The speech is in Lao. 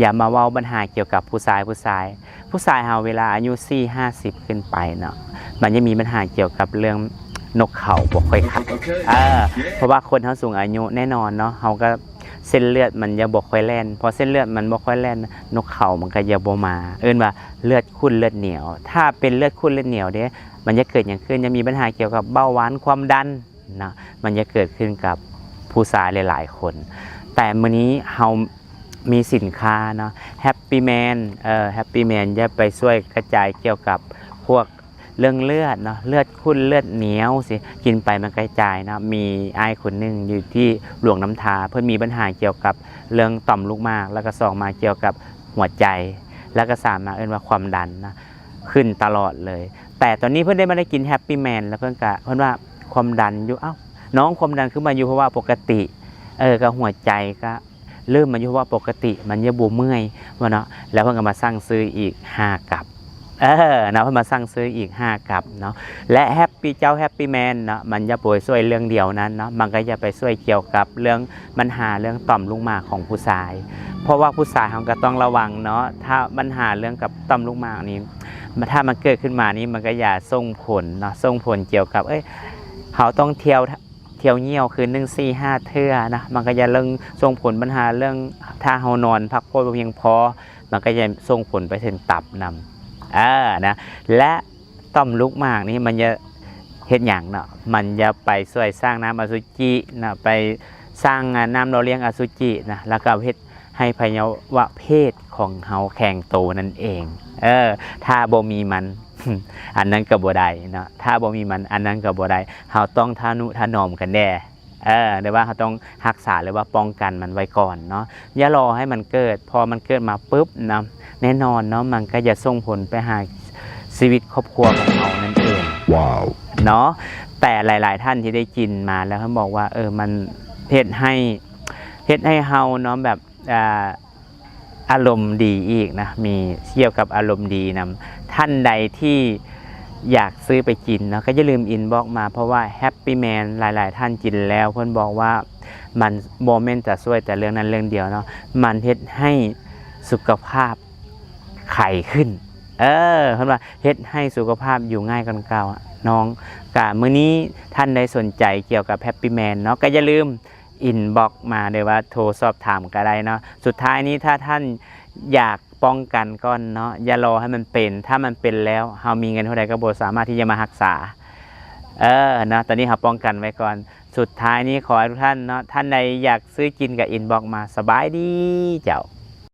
ຢ່າມາເວົ້າບັນຫາກ່ຽວກັບຜູ້ຊາຍ ຜູ້ຊາຍ ຜູ້ຊາຍເຮົາເວລາອາຍຸສີ່ຫ້າສິບຂຶ້ນໄປເນາະ ມັນຈະມີບັນຫາກ່ຽວກັບເລື່ອງນົກເຂົາບໍ່ຄ່ອຍຂັດ ເອີ ເພາະວ່າຄົນເຮົາສູງອາຍຸແນ່ນອນເນາະ ເຮົາກໍເສັ້ນເລືອດມັນຈະບໍ່ຄ່ອຍແລ່ນ ພໍເສັ້ນເລືອດມັນບໍ່ຄ່ອຍແລ່ນ ນົກເຂົາມັນກໍຈະບໍ່ມາ ເອີ້ນວ່າເລືອດຂຸ້ນເລືອດໜຽວ ຖ້າເປັນເລືອດຂຸ້ນເລືອດໜຽວເດ້ ມັນຈະເກີດຫຍັງຂຶ້ນ? ຈະມີບັນຫາກ່ຽວກັບເບົາຫວານ ຄວາມດັນ ເນາະ ມັນຈະເກີດຂຶ້ນກັບຜູ້ຊາຍຫຼາຍໆຄົນ ແຕ່ມື້ນີ້ເຮົາມີສິນຄ້າເນາະ Happy Man ເອີ Happy Man ຈະໄປຊ່ວຍກະຈາຍກ່ຽວກັບພວກເລື່ອງເລືອດເນາະ ເລືອດຂຸ້ນເລືອດໜຽວຊິ ກິນໄປມັນກະຈາຍເນາະ ມີອ້າຍຄົນໜຶ່ງຢູ່ທີ່ຫຼວງນ້ຳທາ ເພິ່ນມີບັນຫາກ່ຽວກັບເລື່ອງຕ່ອມລູກໝາກ ແລ້ວກໍສອງມາກ່ຽວກັບຫົວໃຈ ແລ້ວກໍສາມມາເອີ້ນວ່າຄວາມດັນເນາະ ຂຶ້ນຕະຫຼອດເລີຍ ແຕ່ຕອນນີ້ເພິ່ນໄດ້ມາໄດ້ກິນ Happy Man ແລ້ວເພິ່ນກະ ເພິ່ນວ່າຄວາມດັນຢູ່ ເອົ້າ ນ້ອງຄວາມດັນຄືມາຢູ່ພາວະປົກກະຕິ ເອີ ກະຫົວໃຈກະເລີ່ມມາຢູ່ພາວະປົກກະຕິ ມັນຍັງບໍ່ເມື່ອຍວ່າເນາະ ແລ້ວເພິ່ນກະມາສັ່ງຊື້ອີກຫ້າກັບ ເອີ ເນາະ ເພິ່ນມາສັ່ງຊື້ອີກຫ້າກັບເນາະ ແລະ Happy ເຈົ້າ Happy Man ເນາະ ມັນຈະບໍ່ໄດ້ຊ່ວຍເລື່ອງດຽວນັ້ນເນາະ ມັນກະຈະໄປຊ່ວຍກ່ຽວກັບເລື່ອງບັນຫາເລື່ອງຕ່ອມລູກໝາກຂອງຜູ້ຊາຍ ເພາະວ່າຜູ້ຊາຍເຮົາກະຕ້ອງລະວັງເນາະ ຖ້າບັນຫາເລື່ອງກັບຕ່ອມລູກໝາກນີ້ ຖ້າມັນເກີດຂຶ້ນມານີ້ ມັນກະຈະສົ່ງຜົນເນາະ ສົ່ງຜົນກ່ຽວກັບ ເອີຍ ເຮົາຕ້ອງທ່ຽວ ທ່ຽວຍ່ຽວຄືນໜຶ່ງສີ່ຫ້າເທື່ອນະ ມັນກະຈະເລື່ອງ ສົ່ງຜົນບັນຫາເລື່ອງ ຖ້າເຮົານອນພັກຜ່ອນບໍ່ພຽງພໍ ມັນກະຈະສົ່ງຜົນໄປເຖິງຕັບນຳ ເອີ ນະ ແລະ ຕ່ອມລູກໝາກນີ້ມັນຈະເຮັດຫຍັງເນາະ ມັນຈະໄປຊ່ວຍສ້າງນ້ຳອະສຸຈິນະ ໄປສ້າງ ອາ ນ້ຳຫຼໍ່ລ້ຽງອະສຸຈິນະ ແລ້ວກະເຮັດ ໃຫ້ໄພຍະວະເພດຂອງເຮົາແຂງໂຕນັ້ນເອງ ເອີ ຖ້າບໍ່ມີມັນ ອັນນັ້ນກໍບໍ່ໄດ້ເນາະ ຖ້າບໍ່ມີມັນ ອັນນັ້ນກໍບໍ່ໄດ້ ເຮົາຕ້ອງທະນຸຖະໜອມກັນແດ່ ເອີ ຫຼືວ່າເຮົາຕ້ອງຮັກສາ ຫຼືວ່າປ້ອງກັນມັນໄວ້ກ່ອນເນາະ ຢ່າລໍໃຫ້ມັນເກີດ ພໍມັນເກີດມາປຶບນະ ແນ່ນອນເນາະ ມັນກໍຈະສົ່ງຜົນໄປຫາຊີວິດຄອບຄົວຂອງເຮົານັ້ນເອງ ວ້າວ ເນາະ ແຕ່ຫຼາຍໆທ່ານທີ່ໄດ້ກິນມາແລ້ວເພິ່ນບອກວ່າ ເອີ ມັນເຮັດໃຫ້ ເຮັດໃຫ້ເຮົາເນາະ ແບບ ອ່າ ອາລົມດີອີກນະ ມີກ່ຽວກັບອາລົມດີນຳ ທ່ານໃດທີ່ຢາກຊື້ໄປກິນເນາະ ກໍຢ່າລືມ inbox ມາ ເພາະວ່າ Happy Man ຫຼາຍໆທ່ານກິນແລ້ວ ເພິ່ນບອກວ່າ ມັນບໍ່ແມ່ນຈະຊ່ວຍແຕ່ເລື່ອງນັ້ນເລື່ອງດຽວເນາະ ມັນເຮັດໃຫ້ສຸຂະພາບໄຂຂຶ້ນ ເອີ ເພິ່ນວ່າເຮັດໃຫ້ສຸຂະພາບຢູ່ງ່າຍກວ່າເກົ່າ ນ້ອງ ກະມື້ນີ້ທ່ານໃດສົນໃຈກ່ຽວກັບ Happy Man ເນາະ ກໍຢ່າລືມ inbox ມາ ຫຼືວ່າໂທສອບຖາມກໍໄດ້ເນາະ ສຸດທ້າຍນີ້ຖ້າທ່ານຢາກປ້ອງກັນກ່ອນເນາະ ຢ່າລໍໃຫ້ມັນເປັນ ຖ້າມັນເປັນແລ້ວ ເຮົາມີເງິນເທົ່າໃດກໍບໍ່ສາມາດທີ່ຈະມາຮັກສາ ເອີ ເນາະ ຕອນນີ້ເຮົາປ້ອງກັນໄວ້ກ່ອນ ສຸດທ້າຍນີ້ຂໍໃຫ້ທຸກທ່ານເນາະ ທ່ານໃດຢາກຊື້ກິນກໍ inbox ມາ ສະບາຍດີເຈົ້າ.